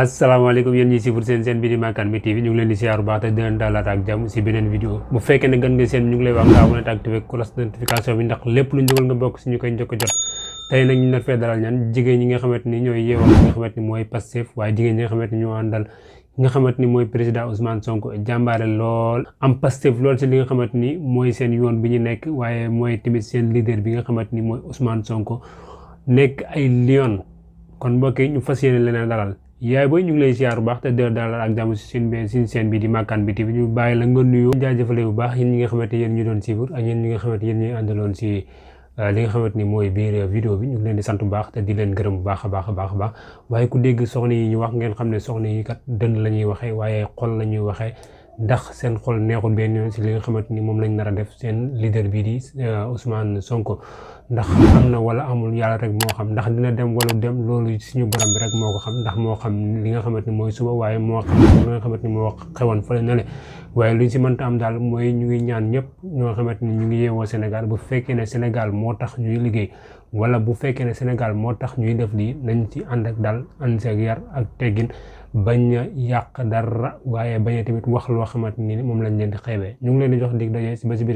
asalaamaaleykum yéen ñi suivre seen bi di Makane bi TV ñu ngi leen di siyaar bu baax te di leen dalal ak jàmm si beneen vidéo bu fekkee ne gën nga seen ñu ngi lay wax nga abonné te activé cloche de notification bi ndax lépp lu ñu dugal nga bokk si ñu koy njëkk a jot. tey nag ñu nar fee dalal ñan jigéen ñi nga xamante ni ñooy yeewoo li nga xamante ni mooy Pastef waaye jigéen ñi nga xamante ni ñoo àndal nga xamante ni mooy président Ousmane Sonko jàmbaare lool am Pastef lool si li nga xamante ni mooy seen yoon bi ñu nekk waaye mooy tamit seen leader bi nga xamante ni mooy Ousmane Sonko nekk ay lion kon mbokk yi ñu fas yéene leneen dalal yaay booy ñu ngi lay siyaar bu baax te dër dalal ak jàmm si seen bi di Makane bi TV ñu bàyyi la nga nuyoo jaajëfale bu baax yéen ñi nga xamante yéen ñu doon suivre ak yéen ñi nga xamante yéen ñuy àndaloon si li nga xamante ni mooy biir vidéo bi ñu ngi leen di sant bu baax te di leen gërëm bu baax a baax a baax waaye ku dégg soxna yi ñu wax ngeen xam ne soxna yi kat dënn la ñuy waxee waaye xol la ñuy waxee ndax seen xol neexul benn yoon si li nga xamante ni moom lañ nar a def seen leader bii di Ousmane Sonko ndax am na wala amul yàlla rek moo xam ndax dina dem wala dem loolu suñu borom bi rek moo ko xam ndax moo xam li nga xamante ni mooy suba waaye moo xam li nga xamante ni moo xewoon fële na le waaye luñ si mënta am daal mooy ñu ngi ñaan ñëpp ñoo xamante ni ñu ngi yeewoo Sénégal bu fekkee ne Sénégal moo tax ñuy liggéey wala bu fekkee ne Sénégal moo tax ñuy def lii nañ ci ànd ak daal ànd si ak yar ak teggin bañ a yàq dara waaye bañ a tamit wax loo xamante ni moom lañ leen di xeebee ñu ngi leen di jox dig daje si ba si biir